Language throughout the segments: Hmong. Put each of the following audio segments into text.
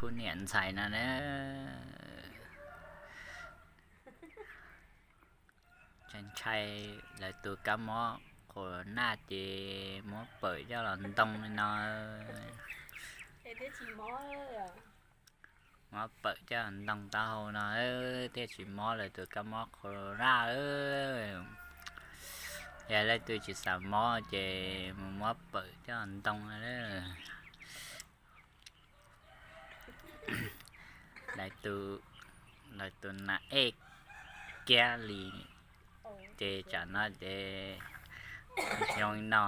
Kuv niam ntxhais no na, ntshai ntshai lawv tus kab mob corona ces muab pawm coj los ntoo li no. Muab pawm coj los ntoo taub hau no thiaj tsis mob lawv tus kab mob corona. Yog leej twg tsis xav mob ces mus muab pawm coj los ntoo. Lawv tus nas ej kiab li, ces tsam no ces zoo li no,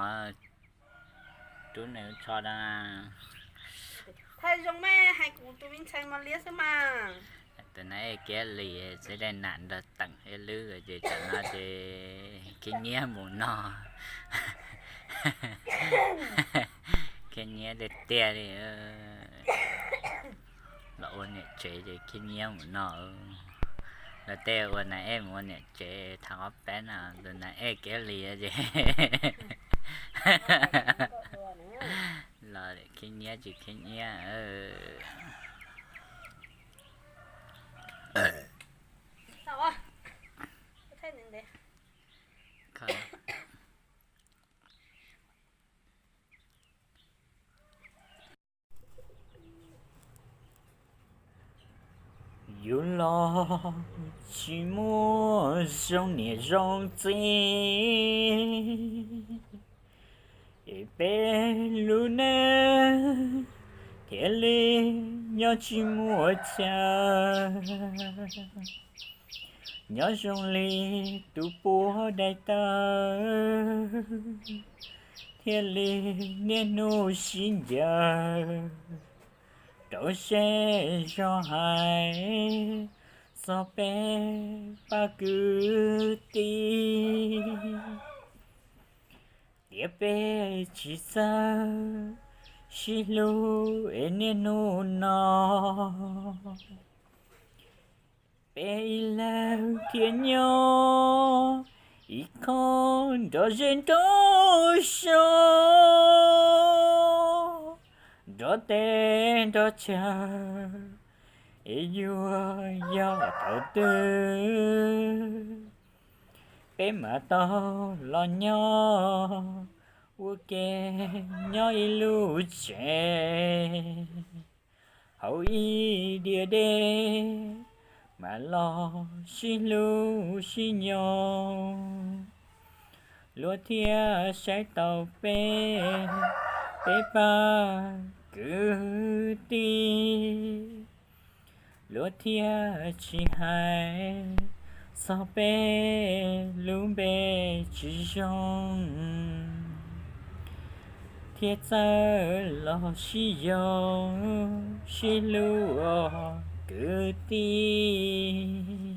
rub nws tsho da. Thaij zoo mas hais kuv tus me ntxhais Mos Liab xwb mas. Tus nas ej kiab li, txiv dej nam nrog teem ib lub ces tsam no ces khib nyiab mus no. Khib nyiab tiag tiag li. Los ua niam tsev ces khib nyiab mus no. Los tej ua nas ej mus ua niam tsev, tham ob peb no tus nas ej kiab li ces los khib nyiab tsis khib nyiab. Yus los tsis muaj zoo niam zoo txiv, es peb lub neej thiaj li nyob tsis muaj chaw. Nyob zoo li tus puab daim tawv, thiaj li niaj hnub sib ncaws. Rau seb zog hais txog peb pab kwv tij, tias peb tsis txawj sib hlub es niaj hnub no peb ib leeg thiaj nyob ib qho nrog zej nrog zos, nrog teb nrog chaw, es yuav yog thaum twg peb mam tau los nyob ua ke nyob ib lub tsev hauv ib diav dej, mam los sib hlub sib nyob. Luag thiaj saib tau peb, peb pab kwv tij, luag thiaj tsis hais txog peb lub npe tsis zoo, thiaj txawj los sib yaum sib hlub kwv tij.